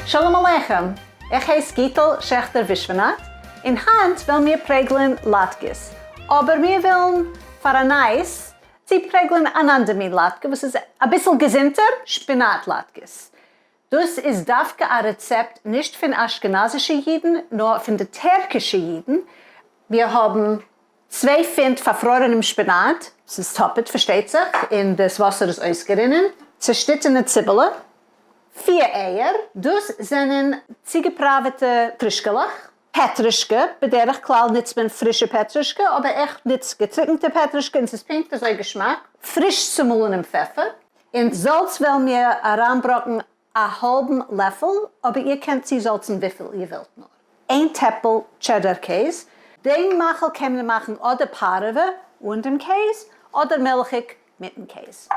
שלום עליכם, איך הייס גיטל שעכטער ווישווענאט, און היינט וועלן מיר פרעגלען לאטקעס, אבער מיר ווילן פאר א נייעס צופרעגלען אן אנדער מין לאטקע וואס איז אביסל געזונטער, שפינאט לאטקעס. דאס איז דווקא א רעצעפט נישט פון אשכנזישע אידן נאר פון די טערקישע אידן, מיר האבן צוויי פונט פארפרוירענעם שפינאט, ס'איז טאפעט פארשטייט זיך, און דאס וואסער איז אויסגערינען, צעשניטענע ציבעלע, פיר אייער, דאס זענען צוגעפראוועטע קרישקעלעך, פעטרישקע, בדרך כלל נוצט מען פרישע פעטרישקע, אבער איך נוץ געטריקנטע פעטרישקע און ס'איז פונקט אזוי געשמאק, פריש צומאלענעם פעפער, און זאלץ וועלן מיר אריינבראקן א האלבן לעפל, אבער איר קענט צוזאלצן וויפיל איר ווילט נאר. איין טעפל טשעדער קעז, דעם מאכל קען מען מאכן אדער פארעווע אן דעם קעז, אדער מילכיג מיטן קעז.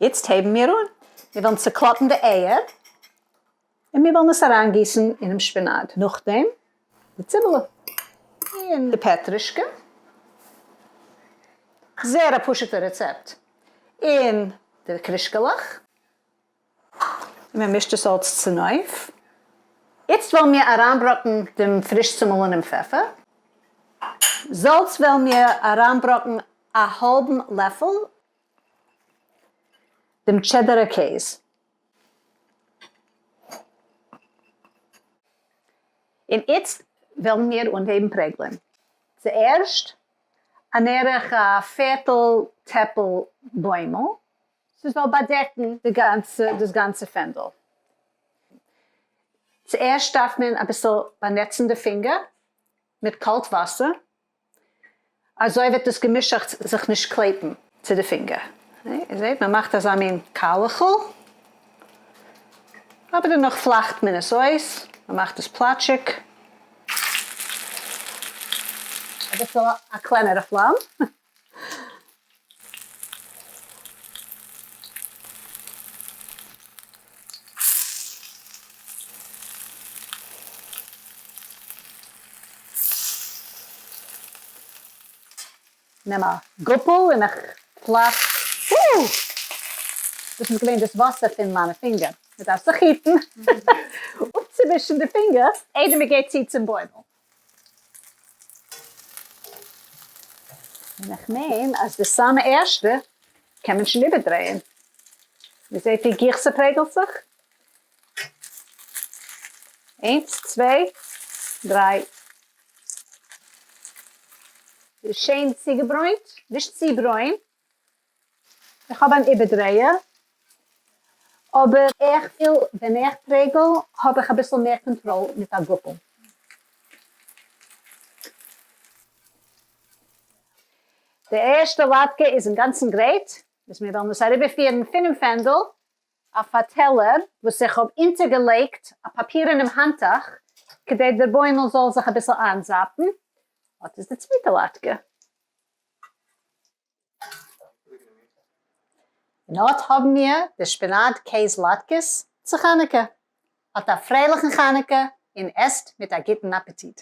איצט הייבן מיר אן. מיר וועלן צוקלאפן די אייער, און מיר וועלן עס אריינגיסן אינעם שפינאט. נאכדעם די ציבעלע און די פעטרישקע. זייער א פשוט'ע רעצעפט. און די קרישקעלעך. און מען מישט עס אלץ צונויף. איצט וועלן מיר אריינבראקן דעם פריש צומאלענעם פעפער. זאלץ וועלן מיר אריינבראקן א האלבן לעפל. דעם טשעדערע קעז. און איצט וועלן מיר אנהייבן פרעגלען. צוערשט אן ערך א פערטל טעפל בוימל. ס'זאל באדעקן די גאנצע דאס גאנצע פענדל. צוערשט דארף מען אביסל באנעצן די פינגער מיט קאלט וואסער, אזוי וועט דאס געמישעכטס זיך נישט קלעפן צו די פינגער. איר זעט, מען מאכט אזא מין קיילעכל, אבער דערנאך פלאכט מען עס אויס, מען מאכט עס פלאטשיג. אביסל א קלענערע פלאם. נעם א גאפל און איך פלאך, אוי! דאס איז געווען דאס וואסער פון מיינע פינגער, מען דארף זיך היטן אפצוווישן די פינגער איידער מען גייט צו צום בוימל. און איך מיין אז די סאמע ערשטע קען מען שוין איבערדרייען. איר זעט ווי גיך ס'פרעגלט זיך? איינס, צוויי, דריי. ס'איז שיין צוגעברוינט, נישט צו ברוין. איך האב אן איבערדרייער, אבער איך פיל ווען איך פרעגל האב איך אביסל מער קאנטראל מיט א גאפל. די ערשטע לאטקע איז אינגאנצן גרייט, איז מיר וועלן עס אריבערפירן פונעם פענדל אויף א טעלער וואס איך האב אונטערגעלייגט א פאפירענעם האנטוך כדי דער בוימל זאל זיך אביסל איינזאפן. אט איז די צווייטע לאטקע. און אט האבן מיר די שפינאט קעז לאטקעס צו חנוכה. האט א פרייליכן חנוכה און עסט מיט א גוטן אפעטיט.